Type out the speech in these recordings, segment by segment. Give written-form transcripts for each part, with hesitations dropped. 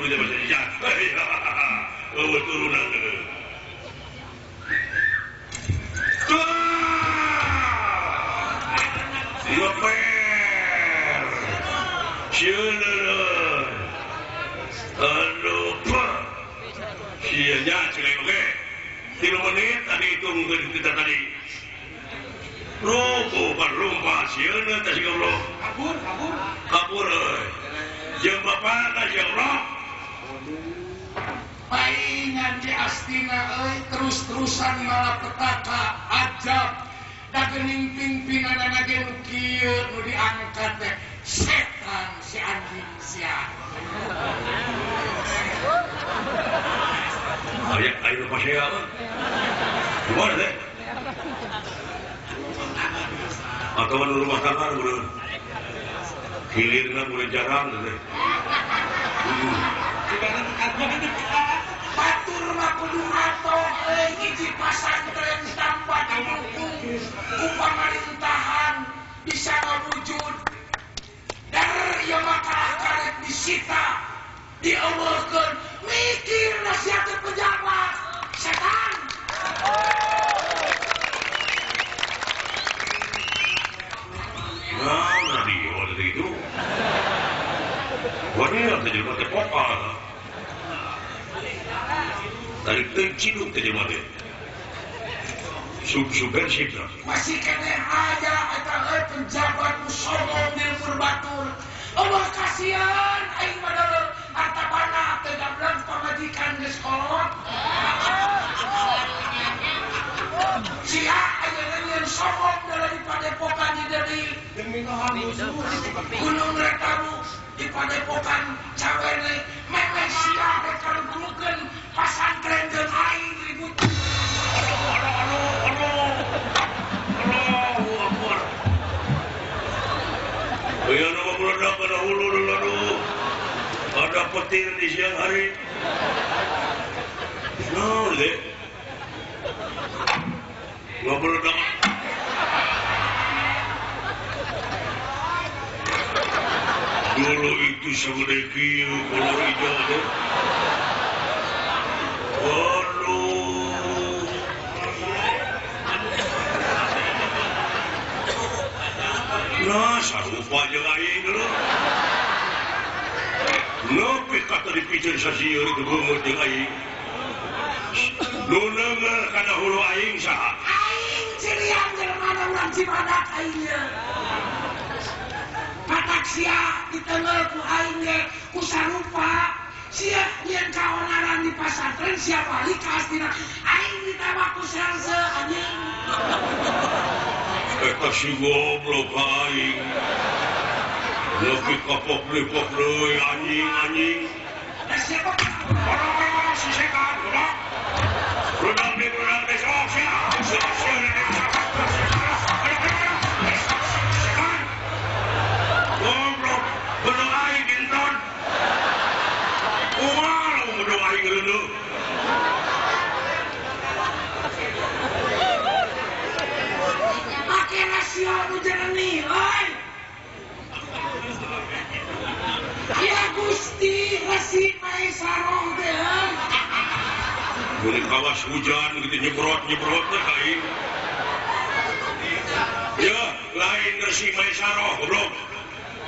dulu zaman saja. Oh, turunan. Ngeper. Sieun aduh, pak. Sia nya cek oge. 3 menit tadi hitung kita tadi. Rubuh kan lumpat sieun teh si goblok. Kabur, kabur. Kabur euy. Jeung bapak ka si goblok. Paingan di Astina euy terus-terusan malapetaka ajab. Da geuning pimpinanana ge nu kieu nu diangkat teh setan si anjing sia. Aya aya pasea. Gimana teh? Atau nu rumah tangga mun hilirna mulai jarang teh. Batur mah kudu ngato euy hiji pasantren tanpa didukung ku pamarintahan bisa ngawujud. Dar ieu mah karek disita dieuweuhkeun mikir nasihat pejabat setan. Nah, radio ada itu. Waduh, teh jelema teh pokal. Tadi teh ciduk teh jelema teh. Subversif lah. Masih keneh aya eta euy pejabat nu sombong di lembur batur. Eueuh kasihan aing mah deuleu harta bana teh gableg pamajikan geus kolot. Sia ayeuna nyieun sombong deuleu di padepokan di deui. Gunung Retamu di padepokan cawene memeh sia rek karungkeun pasantren jeung aing ribut. Aduh, aduh, Allahu Akbar. Ya nama meledak pada hulu dulu. Ada petir di siang hari. No, deh. Nggak meledak. Dulu itu segede kieu kolor hijau deh. Waduh. Nah, sarupa jeung aing dulu. Nepi kata dipicen sasieun itu beungeut jeung aing. Nu neunggeul kana hulu aing saha? Aing cirian jelema urang Cibadak aing ye. Patak sia ditengeul ku aing ge ku sarupa. Sia nyieun kaonaran di pasantren sia balik ka Astina. Aing ditambah ku serse anjing. Eta si goblok aing. Nepi ka pop-pop deui anjing anjing. Da siapa? Orang-orang si setan, goblok. Rudang deh, sok sia. Sok sia. Setan. Goblok, bedog aing dinton. Kumaha lamun bedog aing ngeuneuh. Make rasio nu jernih, euy. Ya Gusti, resi Maesaroh teh. Mun kawas hujan gitu nyebrot-nyebrot teh aing. Ya, lain resi Maesaroh, goblok.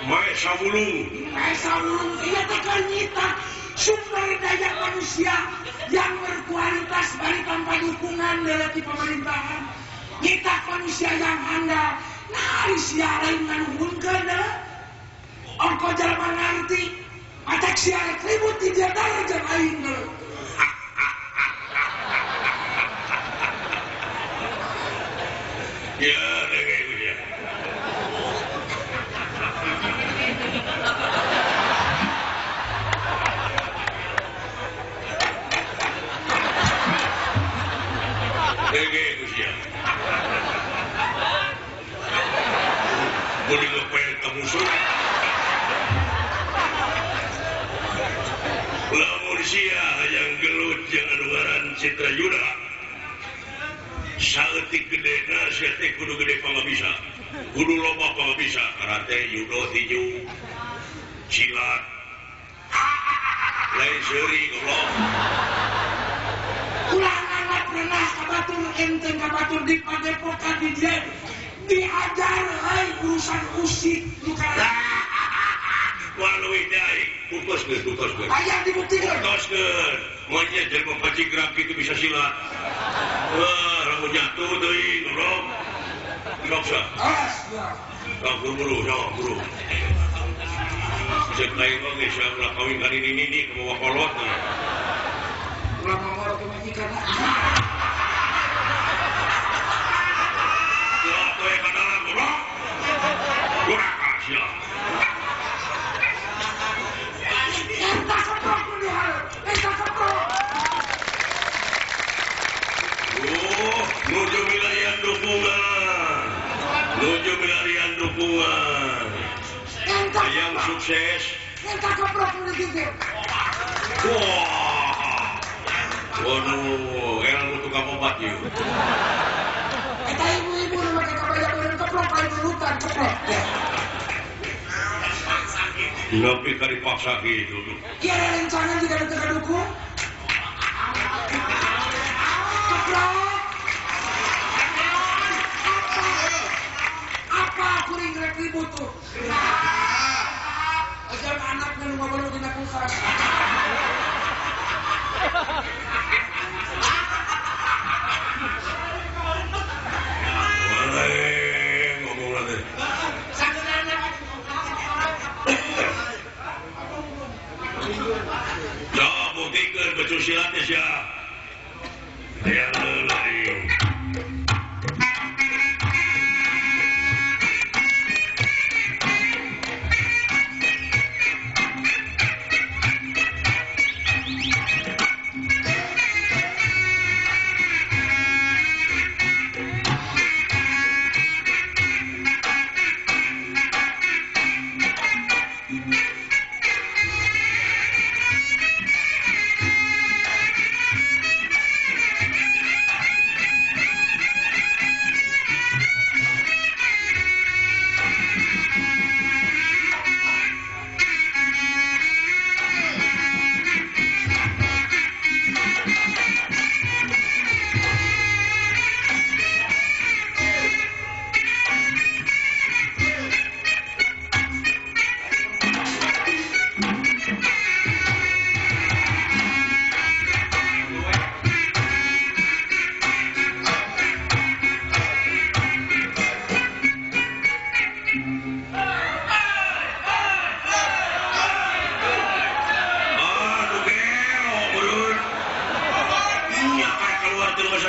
Maesa Wulung. Maesa Wulung ieu teh keur nyita sumber daya manusia yang berkualitas bari tanpa dukungan dari pemerintahan. Nyita manusia yang handal. Nah, sia lain nganuhunkeun deui. Ongko jelema ngarti, matak sia rek ribut di dia daya jeung aing deui. Ya, denge ya. Denge ya. Boleh ngepel ka musuh. Lamun sia hayang gelut jeung anu ngaran Citra Yuda. Saeutik gedena sia teh kudu gede pangabisa. Kudu loba pangabisa, karate, judo, tinju, silat. Lain seuri goblok. Ulah nganggap rendah ka batur enteng ka batur di padepokan di dieu. Diajar euy urusan usik nu kana. Waluih deui, bukoskeun bukoskeun. Aya dibuktikan. Bukoskeun. Monyet jelema pacigrag kitu bisa silat. Wah, lamun jatuh deui goblok. Sok sa. Awas ya. Sok buru-buru, sok buru. Cek aing oge sia ulah kawin ka nini nini ka bawa kolot. Ulah mamoro ke majikan. Ulah we ka dalam goblok. Duraka sia. Eta keprok nu dihareup. Eta keprok. Oh, nuju milarian dukungan. Nuju milarian dukungan. Yang sukses. Eta keprok nu digigit. Wah. Waduh, ilmu tukang obat ieu. Eta ibu-ibu nu make kabaya beureum keprok lain nurutan keprok. Nepi ka dipaksa kitu tuh. Ieu rerencangan jiga nu teu kadukung. Keprok. Apa? Apa kuring rek ribut tuh? Ajar anaknya nu ngabaluk dina kulkas. Waleh, ngomong lagi. Sok buktikeun becu silatnya sia. Aya leula ieu.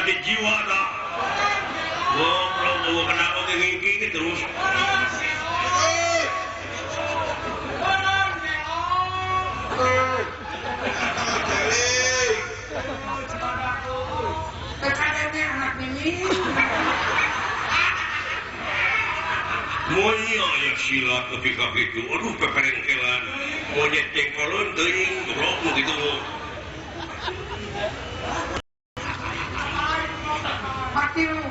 Jiwa dah. Goblok eueuh kenapa ge ngingking terus. PKN anak mimi. Monya aya silat nepi ka kitu. Aduh peperengkelan. Monyet jengkolon teuing goblok nu kitu. Mati lu.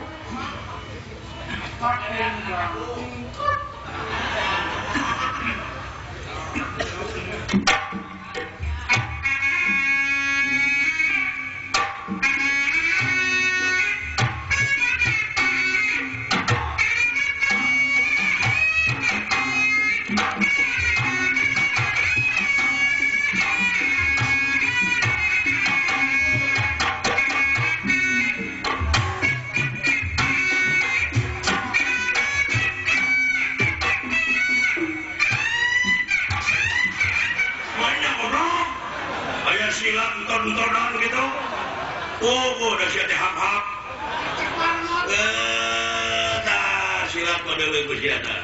Silat enton-entonan gitu. Oh, udah siap hap-hap. Tah silat pada leuweung sia tah.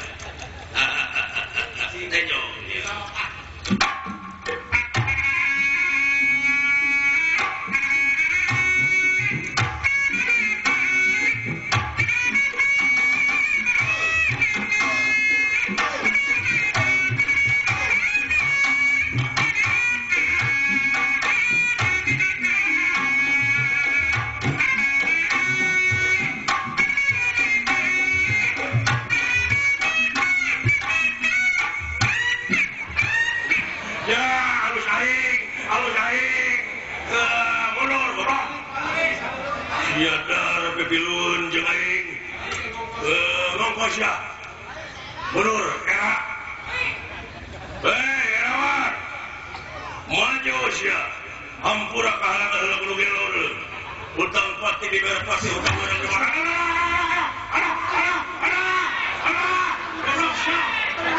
Tenyo. Piluun jeung aing. Ngongkos ya. Mundur era. Hei, Erawan. Maju sia. Hampura kahalangan heula kudu gelo. Utang pati dibayar pasti utang urang di mana? Aduh, aduh, aduh, aduh. Goblok sia. Aduh.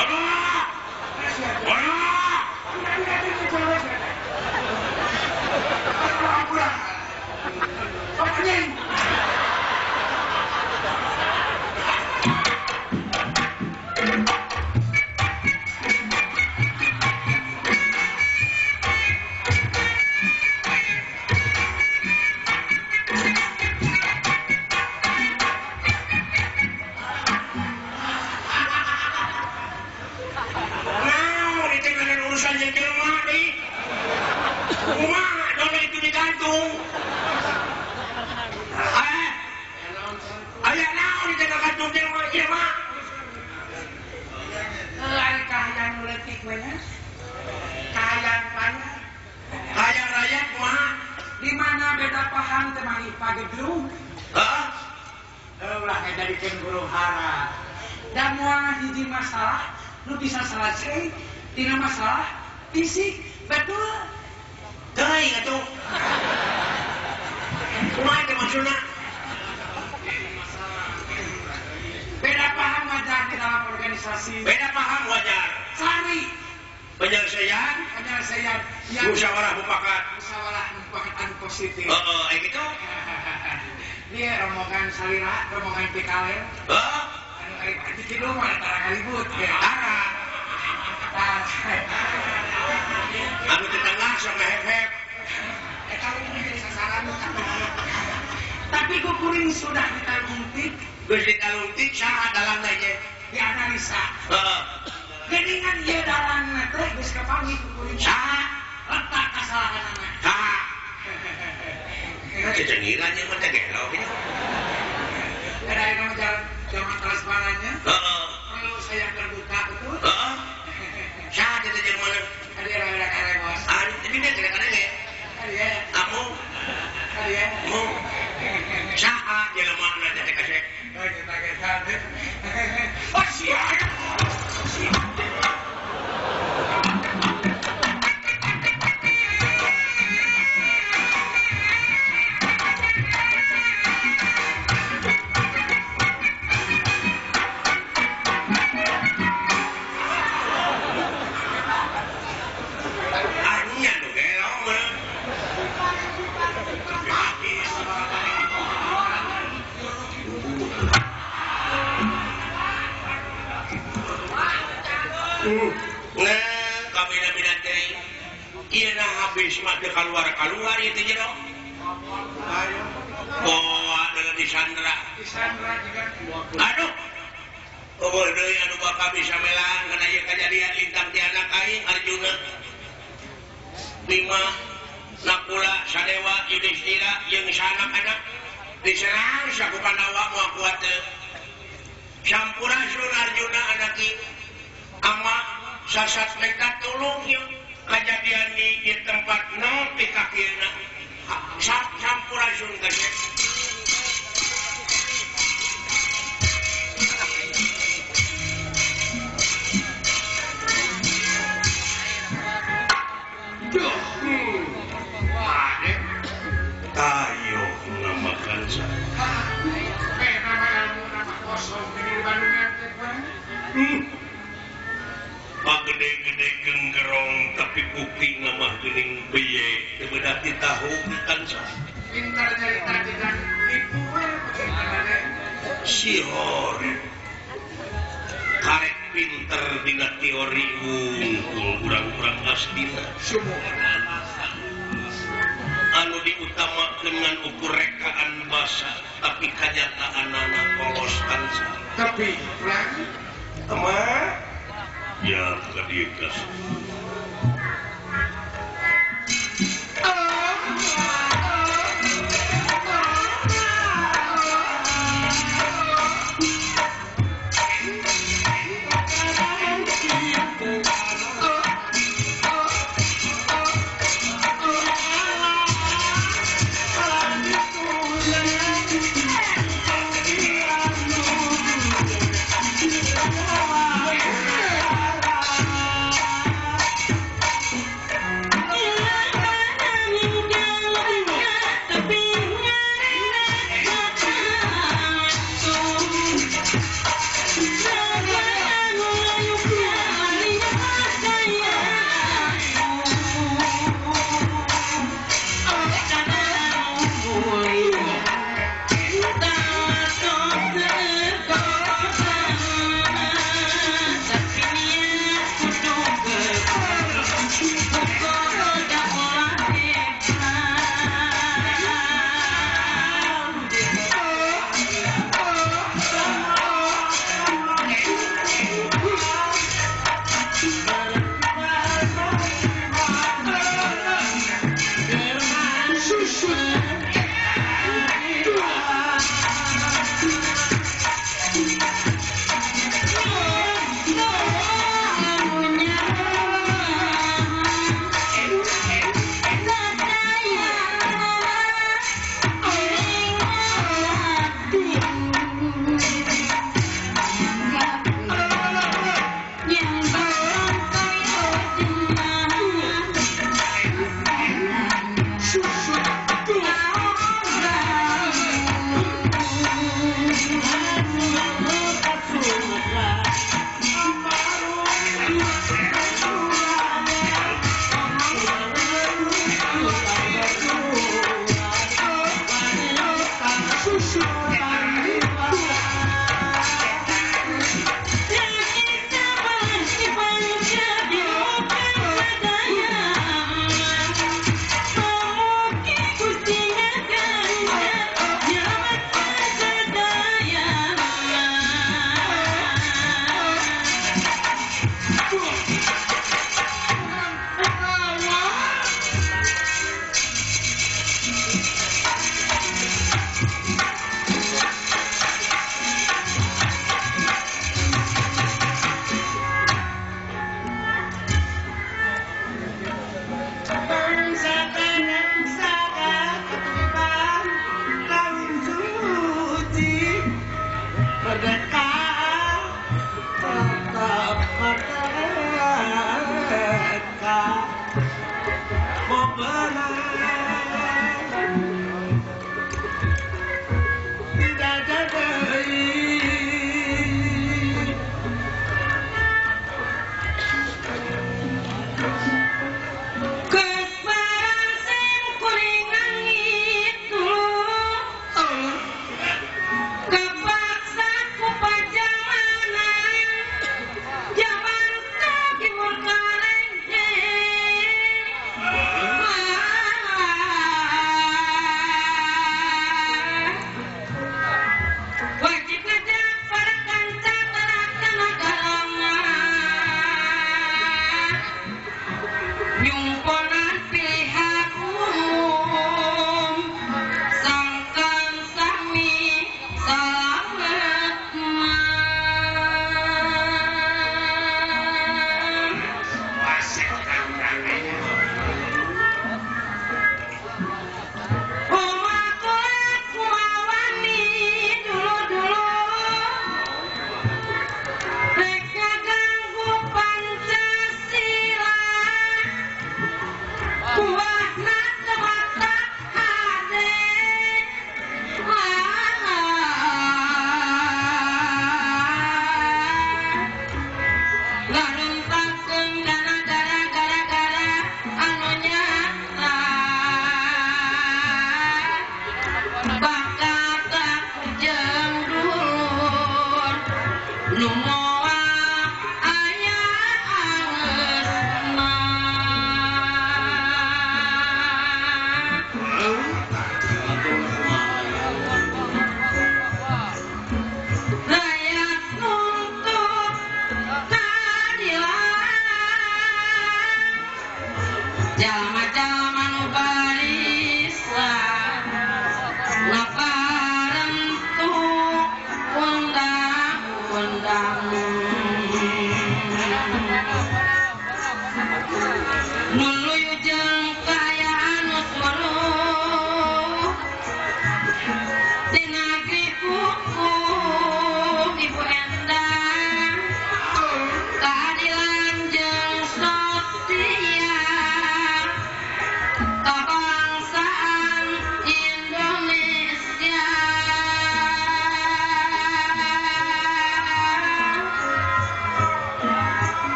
Aduh.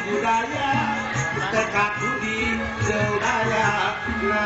Budaya tekad budi jeung dayana.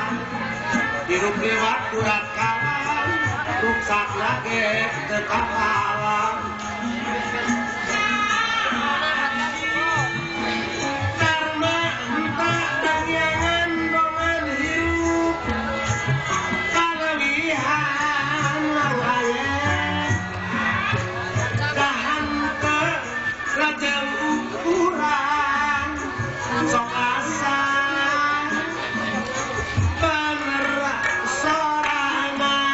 urang hirup lewat urat kalang ruksak lage teu kapalang karma entah dangyangan bongan hirup kalewihan aya dahan teu rajeng urang sok asa bener sorangan.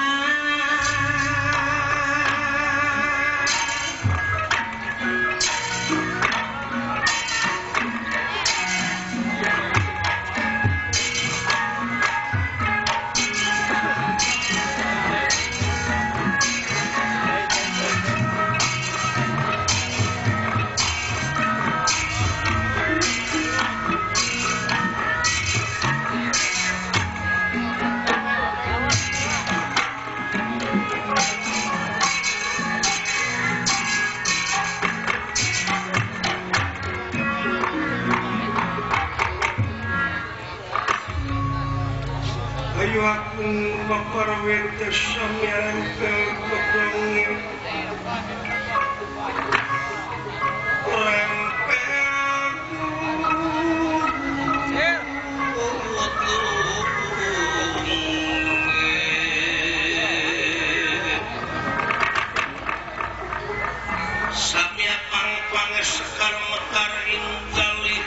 Samya pang-pang sekar mekar inggalih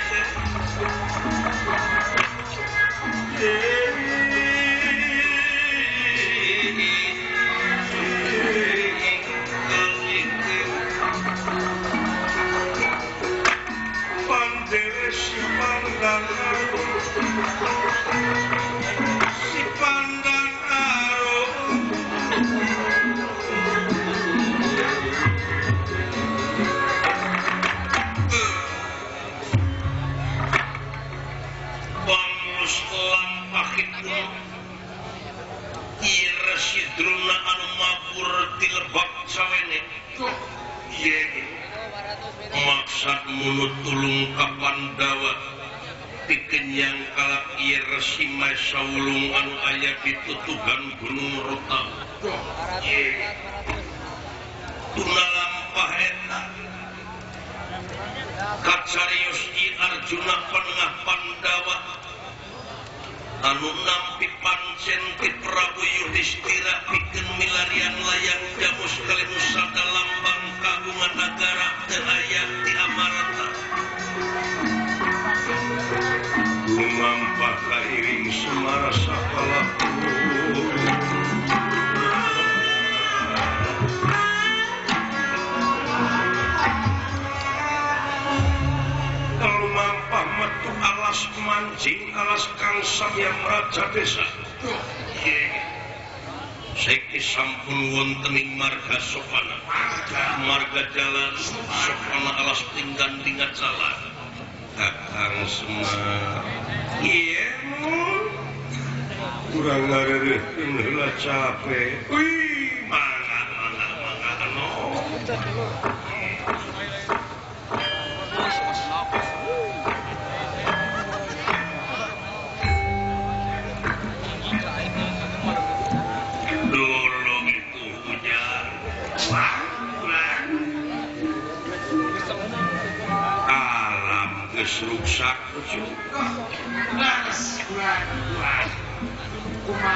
si pandan arum Bangus lampahipun Ieu Resi Druna anu mabur ti lebak sawene. Ye maksad munut tulung ka Pandawa pikenyang kalak ieu Resi Maesawulung anu aya di tutugan Gunung Rota. Ye tuna lampah eta kacarios I Arjuna panengah Pandawa anu nampi pancen ti Prabu Yudhistira pikeun milarian layang jamus kalimusada lambang kagungan nagara teu aya di Amarta. Lumampah kairing Semara sapalaku lumampah metu alas mancing alas kang samya raja desa. Saiki sampun wonten ing marga sopana, marga jalan sopana alas tinggan tingkat salah. Kakang Semar, iya kurang ngareureuhkeun heula capek. Wih, mangga mangga mangga anu. Dulu itu hujan, alam geus ruksak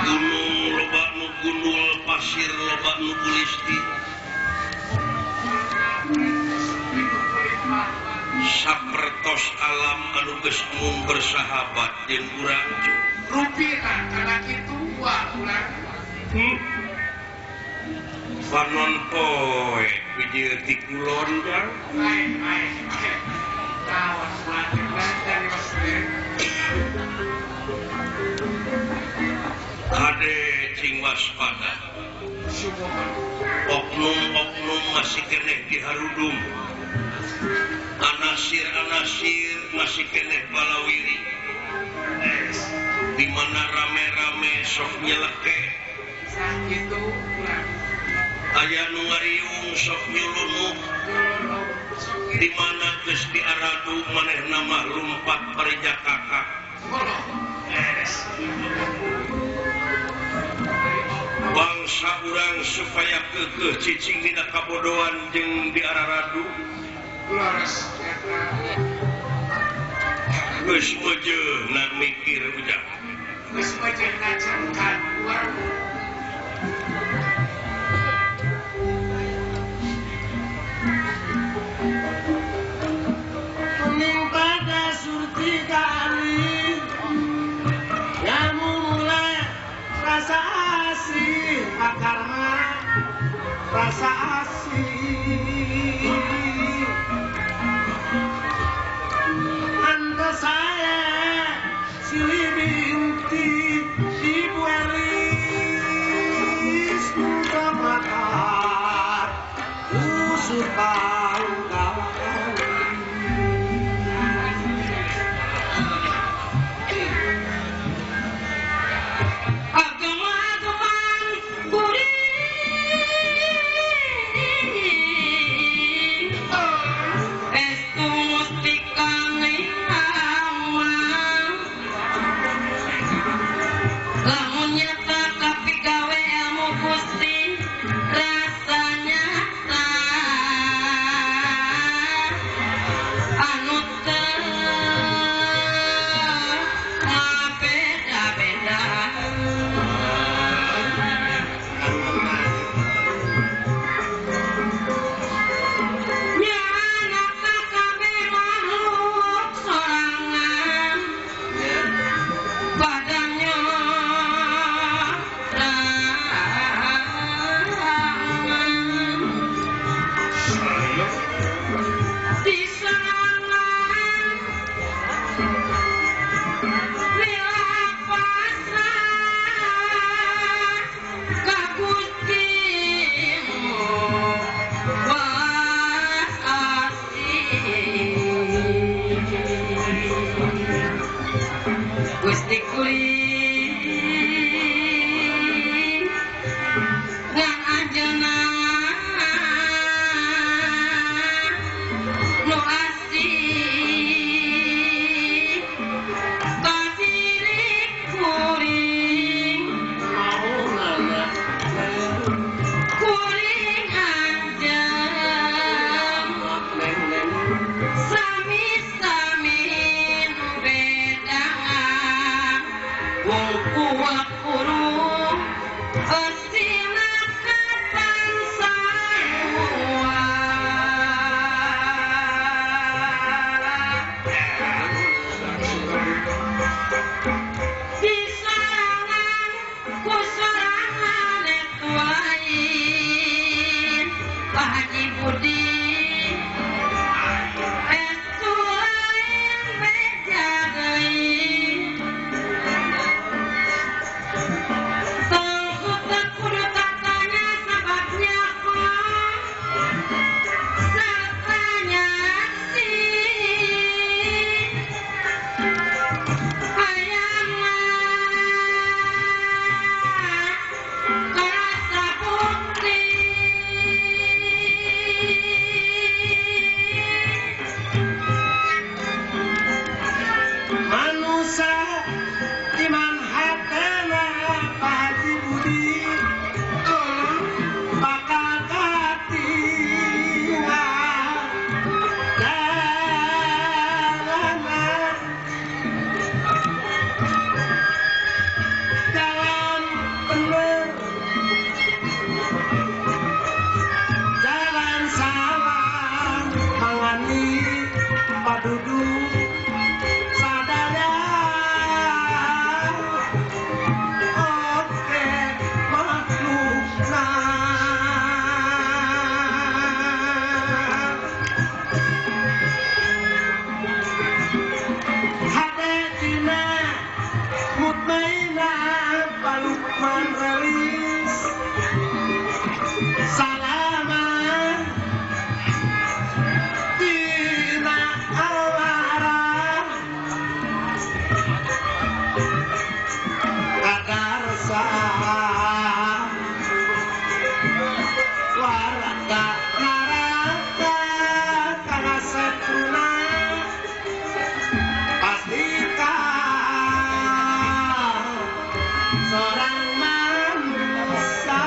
gunung loba nu gundul, pasir loba nu gulisti. Sapertos alam anu geus mung bersahabat jeung urang. Rupina kana kitu wa urang. Panon poe bijil ti kulon jang. Lain lain. Tawas dari Mesir. Kade cing waspada. Oknum-oknum masih keneh di harudum. Anasir-anasir masih keneh balawiri. Di mana rame-rame sok nyeleke. Sakitu urang. Aya nu ngariung sok nyulunuk. Di mana geus diaradu manehna mah lumpat parija kakak. Supaya kekeh cicing dina kabodohan jeung di araradu. Leres eta. Geus meujeuhna mikir ujang. Geus meujeuhna cengkan warung. Kuning pada surti kali ngamumule rasa asih pakarma rasa asih anda saya silih binti Ibu Elis Mukamakar usut pangkalan. Seorang manusia.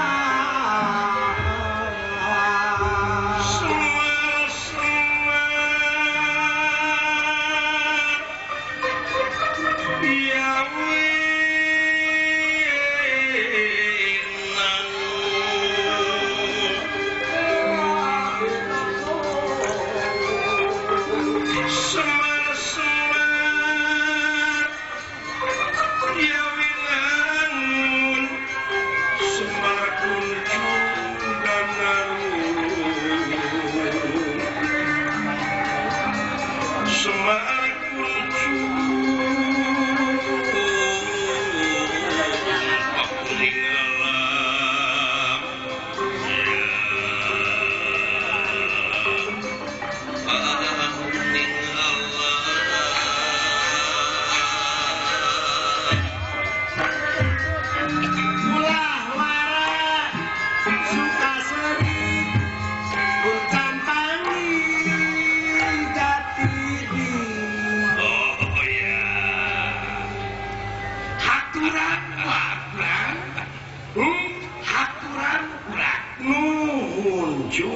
Ucu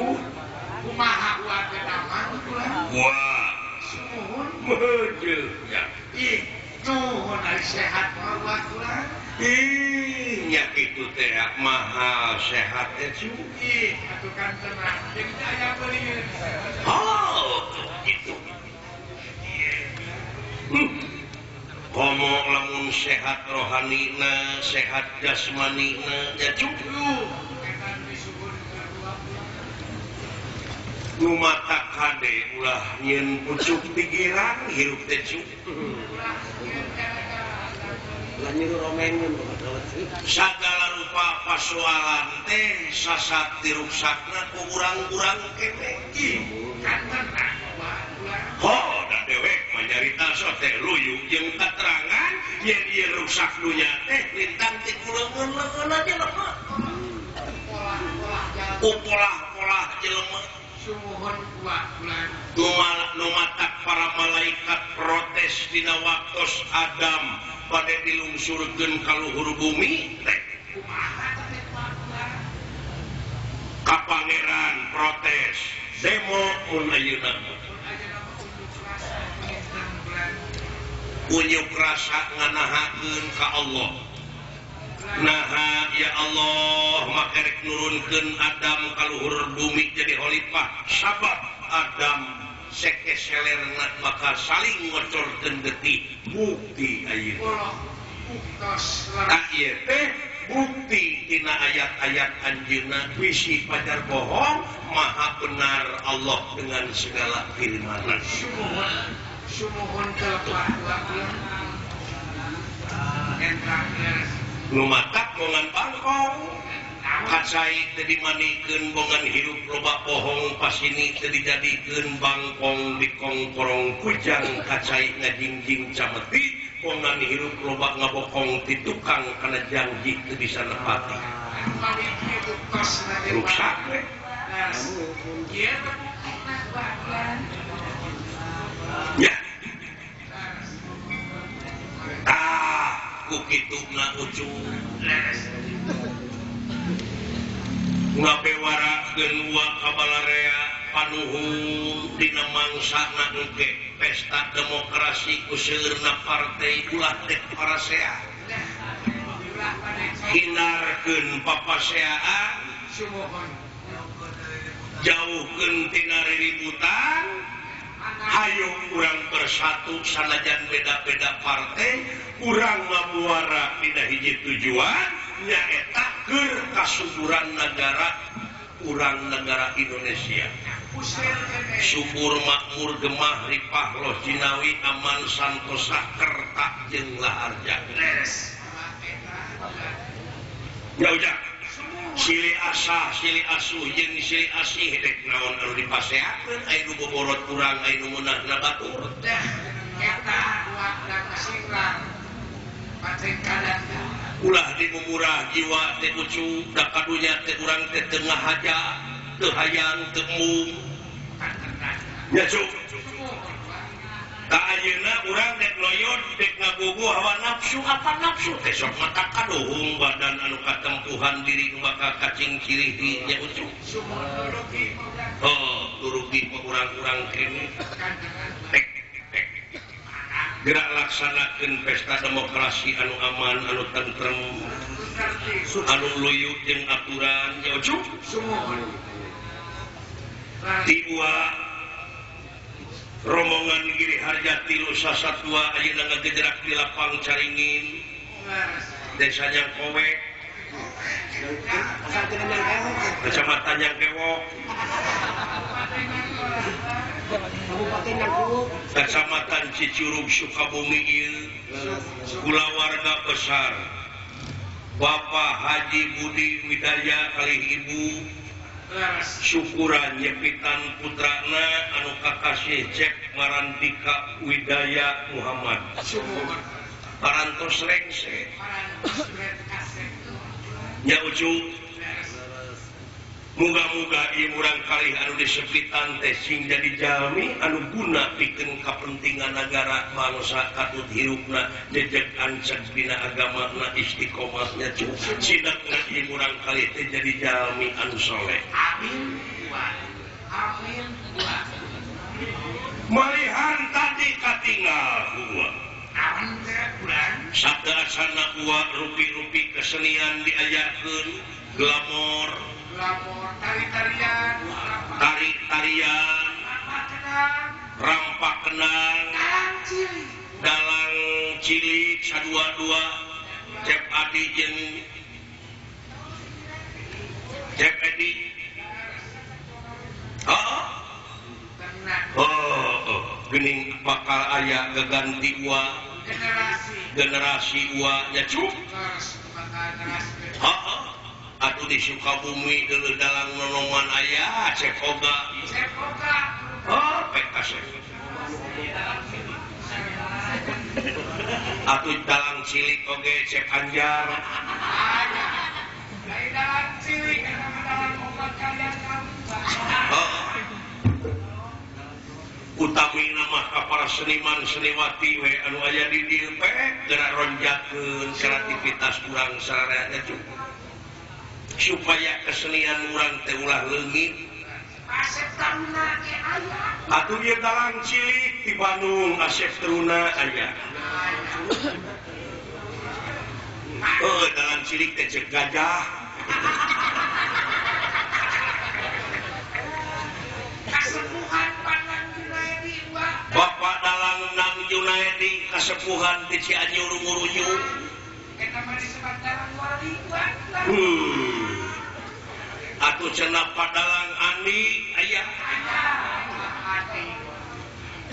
kumaha ulah teh damang ulah wah sumuhun meujeuh nya ih nuhun ari sehat mah ulah ulah ih nya kitu teh mahal sehat teh cu ih atuh kan tenang jeung teu aya beulieun oh kitu komo lamun sehat rohanina sehat jasmanina nya cu nu mata kade ulah nyeun pucuk pikiran hirup teh cu ulah nyiru romengeun sagala rupa pasoalan teh sasat diruksakna ku urang-urang keneh ih kan tenang ho da dewek mah nyarita sok teh luyu jeung katerangan yen ieu ruksak dunya teh lintang ti kuleungeun-leungeunna jelema ku polah-polah jelema sumuhun kuat bulan nu matak para malaikat protes dina waktos Adam bade dilungsurkeun ka luhur bumi teh kumaha teh kuat bulan ka pangeran protes demo mun ayeuna unjuk rasa nganahakeun ka Allah naha ya Allah maka rek nurunkeun Adam ka luhur bumi jadi khalifah sabab Adam sekeselerna bakal saling ngocorkeun getih bukti ayeuna tah ieu teh bukti tina ayat-ayat anjeunna bisi pajar bohong maha benar Allah dengan segala firman. Sumuhun telepah nu matak bongan bangkong kacai teu dimanikeun bongan hirup loba bohong pasini teu dijadikeun bangkong dikongkorong kujang kacai ngajingjing cameti bongan hirup loba ngabokong ti tukang kana janji teu bisa nepati ruksak we ya ah ku kituna ucu ngabewarakeun wa kabalarea panuhun dina mangsana engke pesta demokrasi ku seueurna partai ulah teh parasea hindarkeun papaseaan jauhkeun tina riributan hayu urang bersatu sanajan beda-beda partai urang ngamuara dina hiji tujuan nyaeta keur kasuburan negara urang negara Indonesia subur makmur gemah ripah loh jinawi aman santosa kerta jeung laharja jauh silih asah silih asuh jeung silih asih rek naon anu dipaseakeun aya nu boborot urang aya nu meunahna batur teh eta wakna kasinglang pacengkadan ulah dimumurah jiwa teh ucu da kadunya teh urang teh teu ngahaja teu hayang teu embung nya cu ka ayeuna urang dek loyot dek ngagugu hawa nafsu apa nafsu teh sok mata kaduhung badan anu katempuhan diri bakal kacing cirih nya ucu oh rugi mah urang-urang kene gerak laksanakeun pesta demokrasi anu aman anu tentrem anu luyu jeung aturan nya ucu tiwa rombongan Giri Harja tilu sasatwa ayeuna ngagejerak di lapang Caringin desa Nyangkowek kecamatan Nyangkewok kecamatan Cicurug Sukabumi ieu kulawarga besar Bapak Haji Budi Widaya kalih Ibu syukuran nyepitan putrana anu kakasih Cek Marandika Widaya Muhammad parantos rengse nya ucu Muga-muga ieu murang kalih anu disepitan teh sing jadi jalmi anu guna pikeun kapentingan nagara bangsa katut hirupna jejeg anceg dina agamana istiqomahnya sidakna ieu murang kalih teh jadi jalmi anu soleh. Amin. Amin. Malihan tadi katinggal gua. Sadasana gua rupi-rupi kesenian diajarkeun glamor, tari-tarian, tari-tarian, rampak kenang, dalang cilik sadua-dua, Cep Adi jeung Cep Edi. Oh, oh, geuning bakal aya gaganti ua generasi ua nya cuk. Heeh. Atuh di Sukabumi deuleuh dalang nonoman aya Cep Oga. Cep Oga. Oh, PKS. Atuh dalang cilik oge Cep Anjar. Aya. Lain dalang cilik eta mah dalang obat kalian kamu. Oh. Utami nama ka para seniman seniwati we anu aya di dieu gerak ronjakeun kreativitas urang sararea cukup supaya kesenian urang teh ulah leungit. Asep Taruna ge aya. Atuh ieu dalang cilik di Bandung Asep Taruna aya. Oh, dalang cilik teh cek gajah. Kasepuhan Panang Junaedi wa. Bapak dalang Nang Junaedi kasepuhan di Cianjur Ngurunyu. Eta mah disebat dalang wali wa. Atuh cenah padalang Andi aya.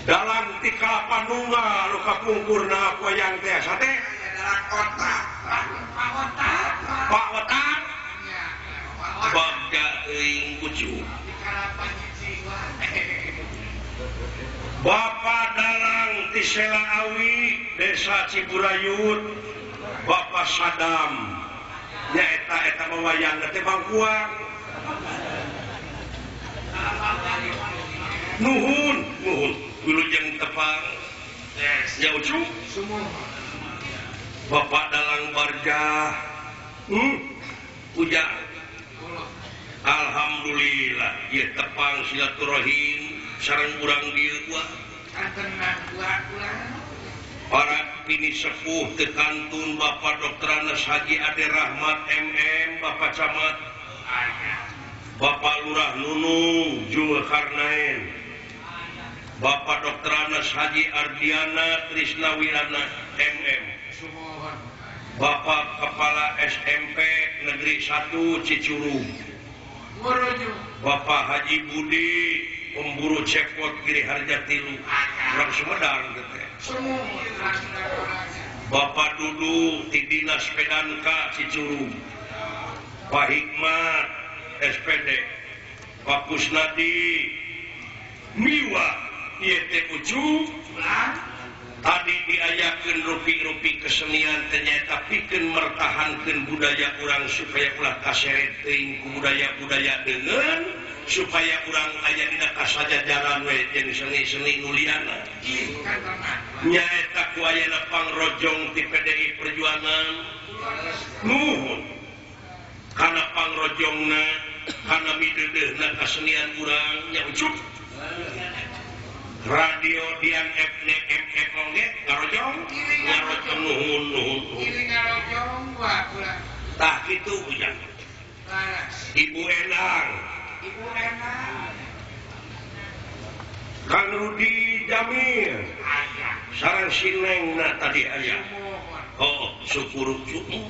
Dalang ti Kalapanunggal nu kapungkurna wayang teh sate. Dalang otak. Pak Otak. Pak Otak. Bagja euing kucu. Bapak dalang ti Sela Awi Desa Ciburayut Bapak Sadam nyaeta eta mah wayang teh bangkuang. Nuhun, nuhun wilujeng tepang. Ya ucu. Bapak dalang Barjah. Ujang. Alhamdulillah ieu tepang silaturahim sareng urang dieu gua. Para pini sepuh teu kantun Bapak Dr. Anas Haji Ade Rahmat MM Bapak Camat Bapak Lurah Nunung Zulkarnain Bapak Dr. Anas Haji Ardiana Trisnawirana MM Bapak Kepala SMP Negeri 1 Cicurug Bapak Haji Budi pemburu cepot Giri Harja Tilu orang Sumedang teh. Bapak Dudu ti Dinas Pedanka Cicurug Pak Hikmat SPD Pak Kusnadi Miwa ieu teh ucu tadi diayakeun rupi-rupi kesenian teh nyaeta pikeun mertahankeun budaya urang supaya ulah kaseret teuing ku budaya-budaya deungeun supaya urang aya dina kasajajaran we jeung seni-seni nu liana. Nyaeta ku ayana pangrojong ti PDI Perjuangan nuhun kana pangrojongna kana mideudeuhna kasenian urang nya ucup. Radio Dian FNMF oge ngarojong ngarojong nuhun nuhun ngarojong tah kitu ujang. Ibu Enang, Ibu Enang, Kang Rudi Jamil sareng sinengna tadi aya. Oh, syukur cukup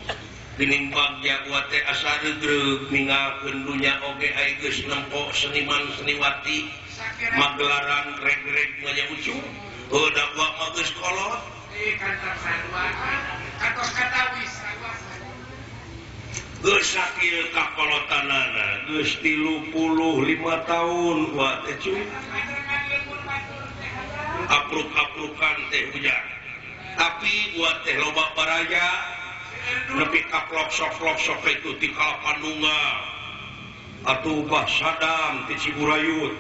geuning bagja gua teh asa regreg ninggalkeun dunya oge ai geus nempo seniman seniwati magelaran reg-reg mah nya ucu. Heuh da gua mah geus kolot. Kantos katawis geus sakieu kakolotanana geus 35 tahun gua teh cuy. Apruk-aprukan teh hujan. Tapi gua teh loba baraya nepi ka plok-sok-plok itu ti Kalapanunggal. Atuh Bah Sadam ti Ciburayut.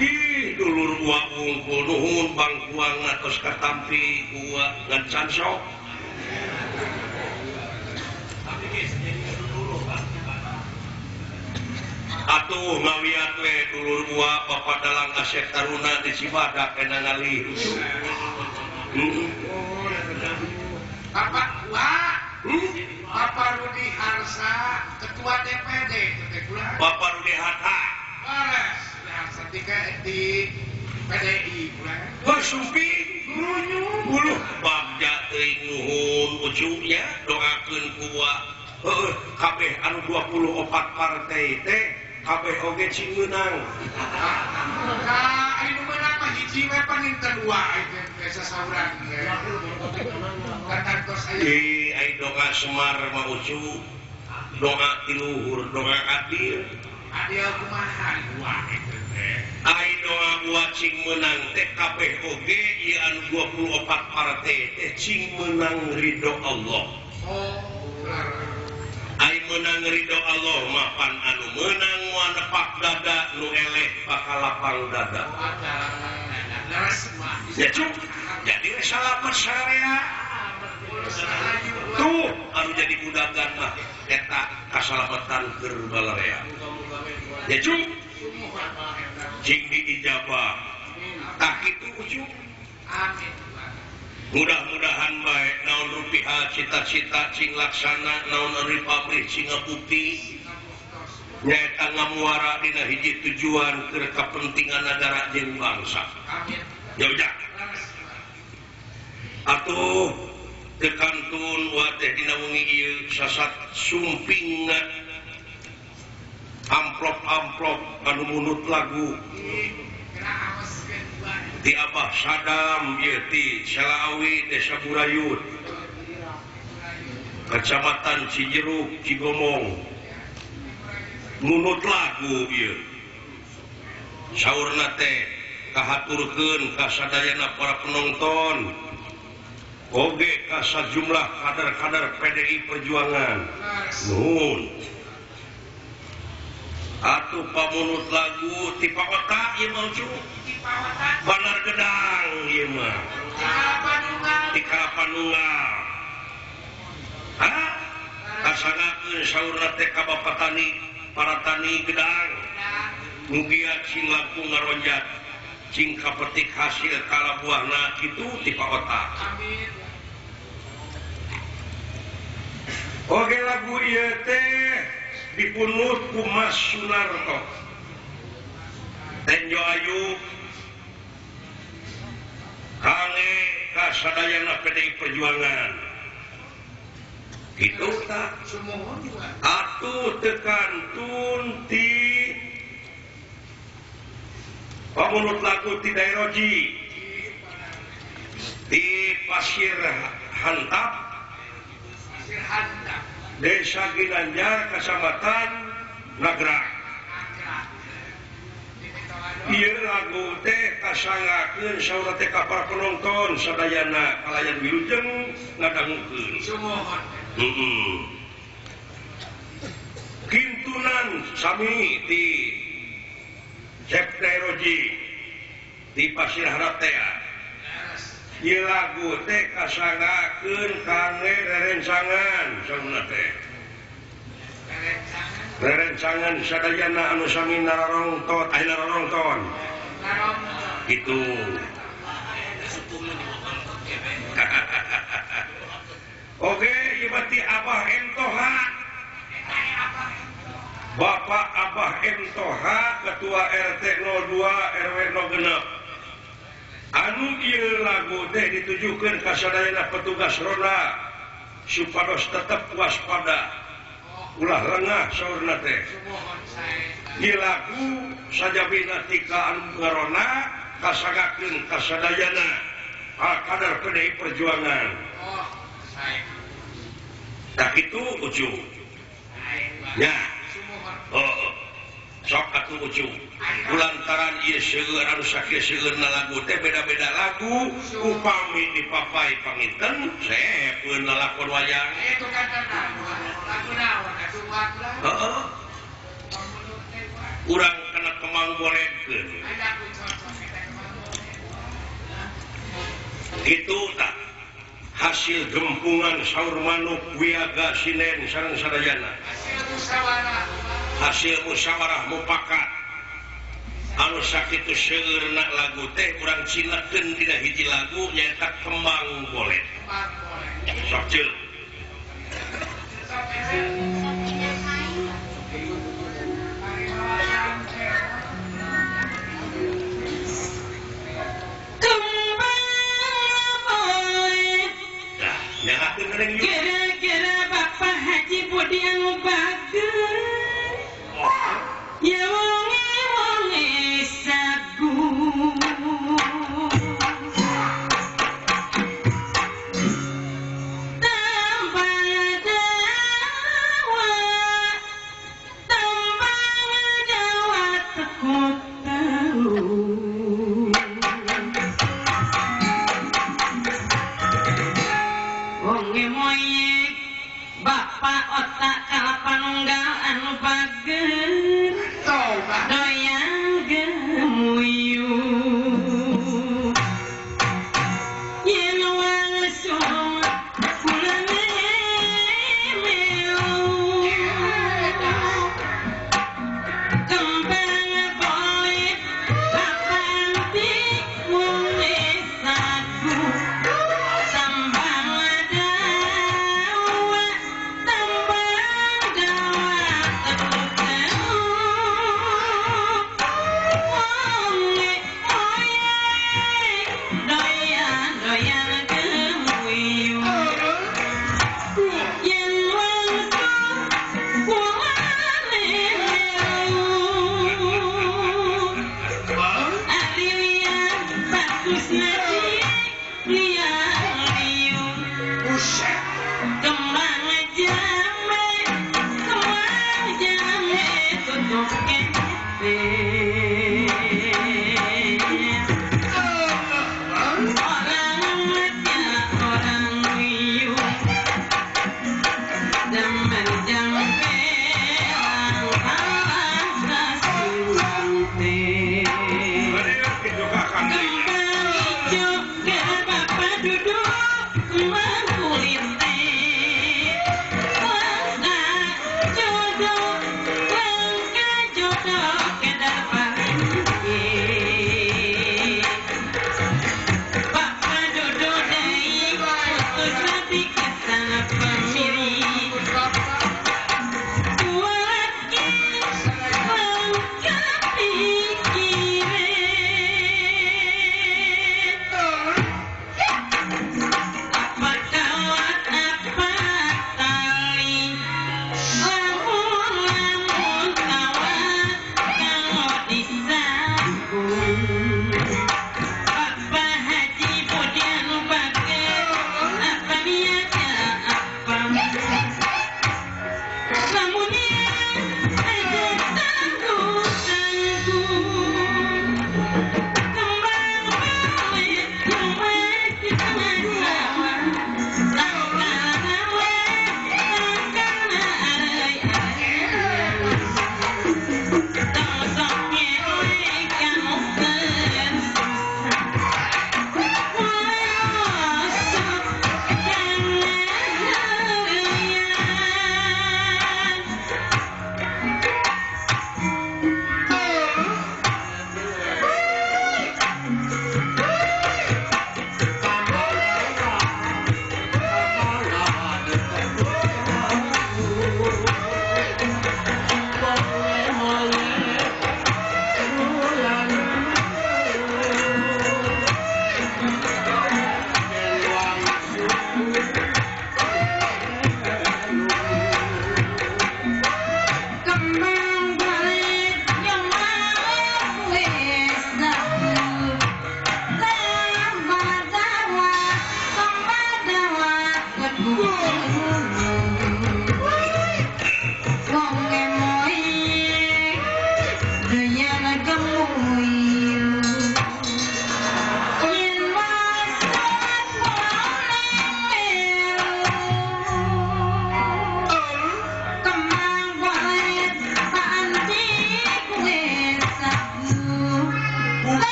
Ih dulur uwa unggul nuhun bangkuang atos katampi uwa ngan can sok. Atuh ngawiat we dulur uwa Bapak Dalang Asep Taruna di Cibadak kena ngalih. Bapak uwa, Bapak Rudi Harsa, Ketua DPD. Bapak Rudi Harsa. Bares, Harsa di PDI. Bersupi, buluh bagja teuing nuhun ucunya doakeun ku uwa. Heueuh, kabeh anu 24 partai teh kabeh oge cing meunang. Nah, anu meunang mah hiji we panginten uwa teh sasauran. Ih, ai doa Semar mah ucu, doa ti luhur, doa adil. Adil kumaha uwa eta teh? Ai doa uwa cing meunang teh kabeh oge ieu anu 24 partai teh cing meunang ridho Allah. Oh, ai meunang ridho Allah mah pan anu meunang moal nepak dada nu eleh bakal lapang dada. Ya cuk, jadi salamet sarea. Tuh anu jadi budagan mah eta kasalamatan keur balarea. Ya cuk, cing diijabah. Tah kitu ucuk. Amin. Mudah-mudahan baik naon rupiah cita-cita cing laksana naon ari pamrih cing ngabukti nyaeta ngamuara dina hiji tujuan keur kapentingan nagara jeung bangsa. Amin. Ya udah. Atuh teu kantun wa teh dina wengi ieu sasat sumpingna amplop-amplop anu munut lagu. Di Abah Sadam ieu ti Selaawi Desa Burayut Kecamatan Cijeruk Cigomong munut lagu ieu saurna teh kahaturkeun ka sadayana para penonton oge ka sajumlah kader-kader PDI Perjuangan nuhun. Atuh pamunut lagu ti Paota ieu mah ucu. Banar Gedang ieu mah. Ti Kalapanunggal. Hah? Kasanakeun saurna teh ka Bapak Tani, para tani Gedang. Mugia cing langkung ngaronjat, cing kapetik hasil kalabuahna kitu ti Paota. Amin. Oge lagu ieu teh dipunut ku Mas Sunarto Tenjo Ayu kangge kasadayana PDI Perjuangan kitu tah atuh teu kantun ti pamunut lagu ti Dairoji ti Pasir Hantap Desa Ginanjar Kecamatan Nagrak. Ieu lagu teh kasangakeun saurna teh ka para penonton sadayana kalayan wilujeng ngadangukeun. Heeh. Kintunan sami ti Cep Dairoji di Pasir Harap teh. Ieu lagu teh kasangakeun kangge rerencangan saurna teh. Rerencangan sadayana anu sami nararongton, aya nararongton. Gitu. Oke, ieu berarti Abah M Toha. Bapak Abah M Toha, Ketua RT 02 RW 06. Anu ieu lagu teh ditujukeun ka sadayana petugas roda supados tetep waspada ulah lengah saurna teh. Ieu lagu sajabina tika anu ngarona kasagakeun ka sadayana kader PDI Perjuangan. Tah kitu ucu. Ya. Oh, sok atuh ucu. Kulantaran ieu seueur anu sakieu seueurna lagu teh beda-beda lagu upami dipapai panginten sepeun lalakon wayang. Itu kan lagu naon atuh Heeh. Urang kana kemang boledkeun. Kitu tah hasil gempungan saur manuk wiaga sinen sareng sadayana. Hasil musyawarah mupakat. Anu sakitu seueurna lagu teh urang cinekeun dina hiji lagu nyaeta Kembang Boled. Sok ceuk. Gara-gara Bapak Haji Budi anu bager ya wonge-wonge sagu tambah dawa teko tau moyek bapak otak kalapanunggal anu bager doyang gemuyu yen langsung kula memeu kembang boleh papanti wonge sagu tambang dawa tambang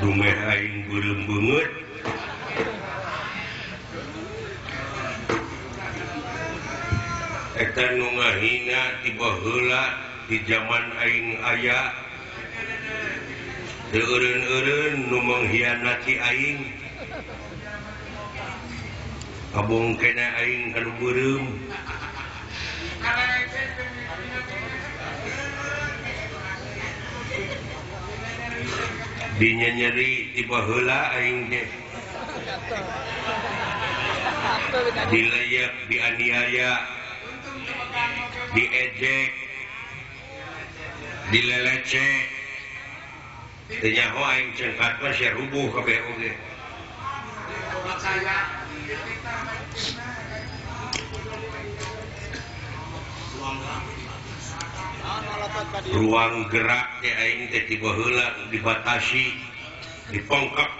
Dumeh aing beureum beungeut. Eta nu ngahina ti baheula di zaman aing aya. Teu eureun-eureun nu mengkhianati aing. Kabongkena aing kanu beureum. Dinyenyeri di baheula aing teh. Dileyak, dianiaya, diejek, dilelecek. Teu nyaho aing cengkat mah sia rubuh kabeh oge. Ruang gerak teh aing teh ti baheula dibatasi, dipongkep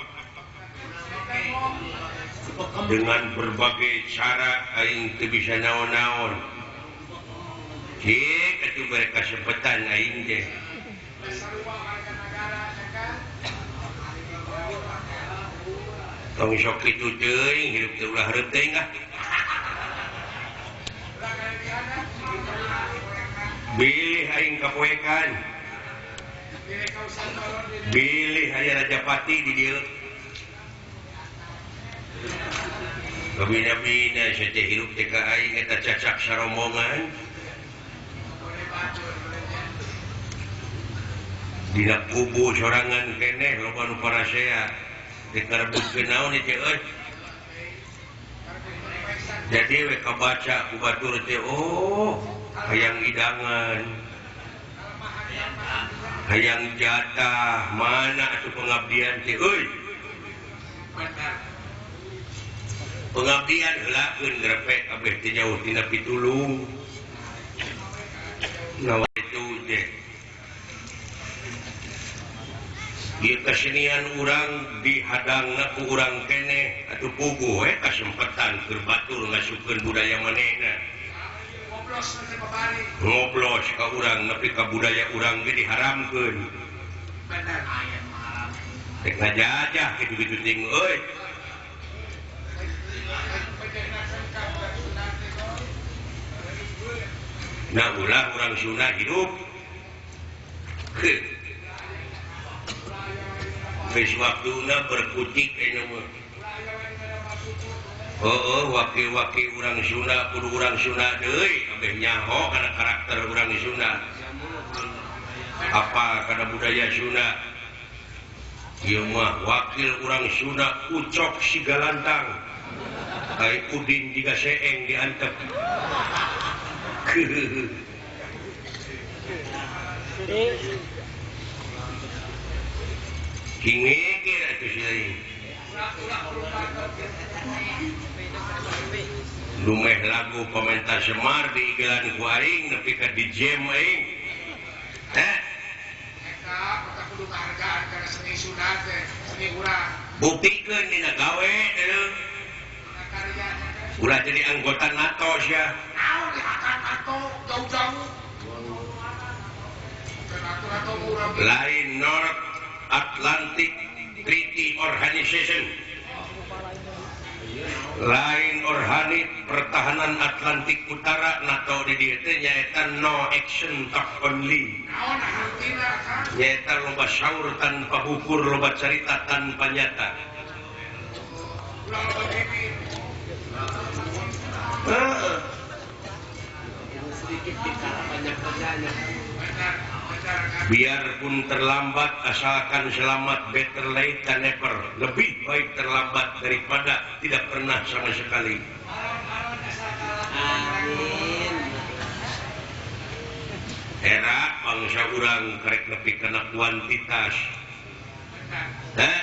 dengan berbagai cara aing teu bisa naon-naon. Cik atuh bere kasempetan aing teh. Tong sok kitu teuing hirup teh ulah hareup teuing ah. Bilih aing kapoekan. Bilih aya Rajapati di dieu. Kabina-bina sia teh hirup teh ka aing eta cacak sarombongan. Dina kubu sorangan keneh loba nu parasea. Dikarebutkeun naon teh euy. Jadi we kabaca ku batur teh oh hayang idangan, hayang jatah, mana atuh pengabdian teh euy. Pengabdian heulakeun grepek kabeh teh jauh tina pitulung. Nawa itu teh. Ieu kesenian urang dihadangna ku urang keneh atuh puguh we kasempetan keur batur ngasupkeun budaya manehna. Ngoblos ka urang nepi ka budaya urang ge diharamkeun. Rek ngajajah kitu-kitu ting euy. Nah ulah urang Sunda hidup. Geus waktuna berkutik ayeuna mah. Oh, wakil-wakil urang Sunda kudu urang Sunda deui kabeh nyaho kana karakter urang Sunda. Apa kana budaya Sunda? Ieu mah wakil urang Sunda Ucok Sigalantang. Ai Udin jiga seeng diantep. Hingegir atuh si aing. Lumeh lagu komentar Semar diigelan ku aing nepi ka di jam aing. Heh. Eta kita kudu ngahargaan kana seni Sunda teh, seni urang. Buktikeun dina gawe deui. Ulah jadi anggota NATO sia. Naon dihakan NATO jauh-jauh. Lain North Atlantic Treaty Organization, lain Orhanit Pertahanan Atlantik Utara NATO di dieu teh nyaeta no action talk only. Nyaeta loba saur tanpa ukur, loba carita tanpa nyata. Biarpun terlambat asalkan selamat, better late than never. Lebih baik terlambat daripada tidak pernah sama sekali. Amin. Era bangsa urang karek nepi kana kuantitas. Hah?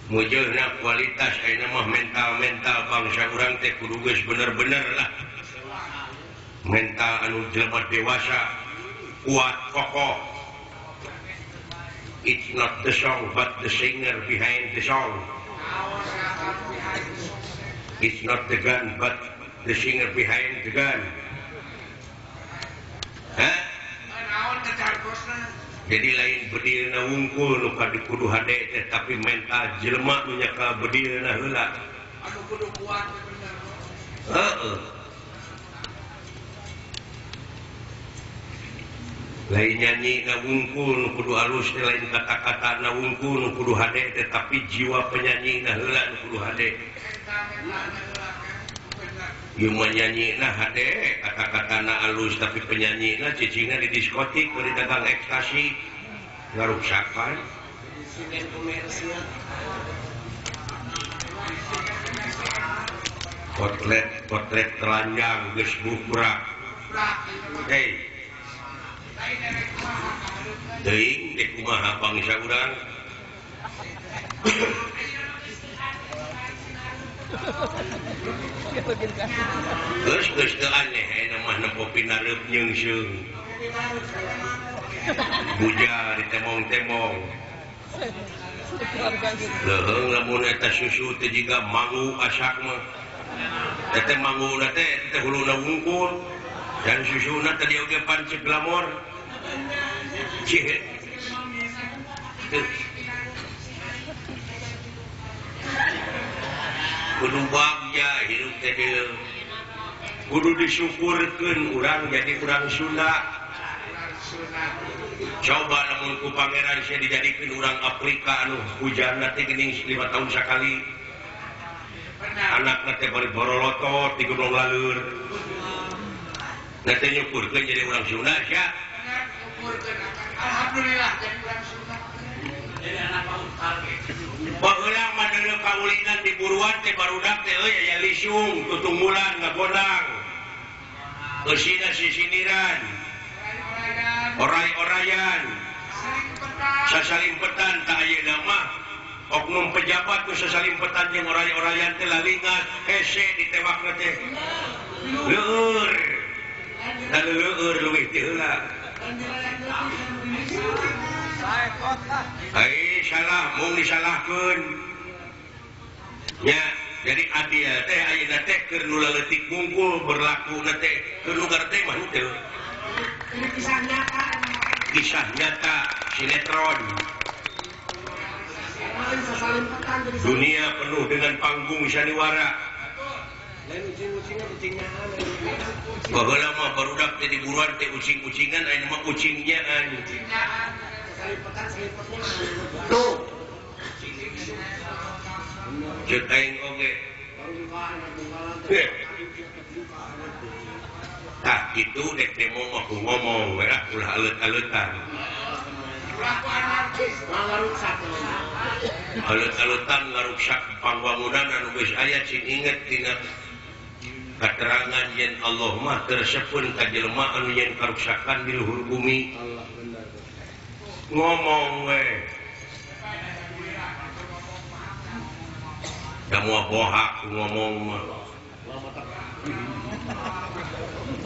Mujurna kualitas ayeuna mah mental-mental bangsa urang teh kudu geus bener-bener lah. Mental anu jelema dewasa, kuat, kokoh. It's not the song but the singer behind the song. It's not the gun but the singer behind the gun. Hah? Jadi lain bedilna wungkul nu kudu hade teh tapi mental jelema nu nyakal bedilna heula. Anu kudu kuat bener. Heeh. Lain nyanyi na wungkul nu kudu alus teh lain kata-kata na wungkul nu kudu hade teh tapi jiwa penyanyi na heula nu kudu hade. Ieu mah nyanyi na hade kata-kata na alus tapi penyanyi na cicingna di diskotik bari dagang ekstasi ngaruksakan. Potret potret telanjang geus bukrak. Hei. Teuing dek kumaha bangsa urang. Geus geus teu aneh ayeuna mah nempo pinareup nyeungseung. Buja ditemong-temong. Leuheung lamun eta susu teh jiga mangu asak mah. Eta manguna teh teh huluna wungkul. Dan susuna tadi oge pancek glamor. Cih. Kudu bagja hirup teh deui. Kudu disyukurkeun urang jadi urang Sunda. Coba lamun ku pangeran sia dijadikeun urang Afrika anu hujanna teh geuning 5 tahun sakali. Anakna teh bari borolotot di gunung laleur. Nanti nyukurkeun jadi urang Sunda sia. Alhamdulillah jadi urang Sunda. Jadi anak Pak Baheula mah deuleu kaulinan di buruan teh barudak teh euy aya lisung tutunggulan ngagodang. Eusina sisiniran. Oray-orayan. Sasalimpetan tah ayeuna mah oknum pejabat nu sasalimpetan jeung oray-orayan teh lalingas hese ditewakna teh. Leueur. Da leueur leuwih ti heula. Ai salah mung disalahkeun. Nya, jadi adil teh ayeuna teh keur nu leutik wungkul berlakuna teh keur nu garteh mah henteu. Ini kisah nyata. Kisah nyata sinetron. Dunia penuh dengan panggung sandiwara. Baheula mah barudak teh di buruan teh ucing-ucingan ayeuna mah ucingnyaan. Tuh. Ceuk aing oge. Tah kitu dek demo mah ku ngomong we ah ulah aleut-aleutan. Aleut-aleutan ngaruksak pangwangunan anu geus aya cing inget dina keterangan yen Allah mah tersepun ka jelema anu yen karuksakan di luhur bumi. Ngomong we. Da moal bohak ngomong mah.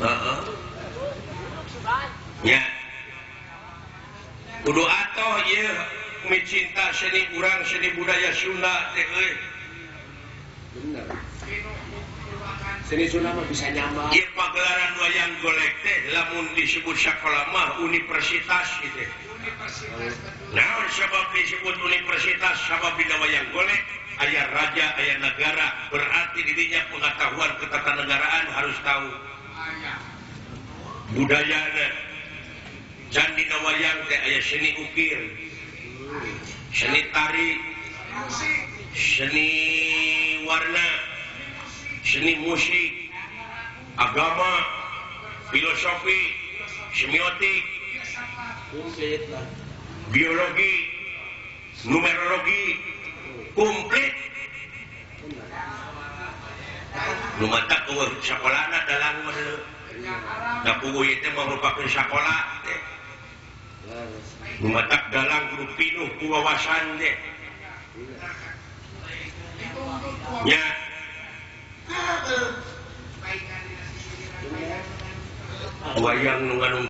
Heeh. Nya. Kudu atoh ieu micinta seni urang seni budaya Sunda teh euy. Bener. Seni Sunda mah bisa nyambang. Ieu pagelaran wayang golek teh lamun disebut sakola mah universitas gitu. Naon sabab disebut universitas sabab dina wayang golek aya raja aya negara berarti dirinya pengetahuan ketatanegaraan harus tahu. Budayana candi wayang teh aya seni ukir, seni tari, seni warna, seni musik, agama, filosofi, semiotik, biologi, numerologi, komplit. Nu matak eueuh sakolana dalang mah deuleu. Da puguh ieu teh merupakeun sakola teh. Nu matak dalang kudu pinuh ku wawasan teh. Nya. Wayang nu nganung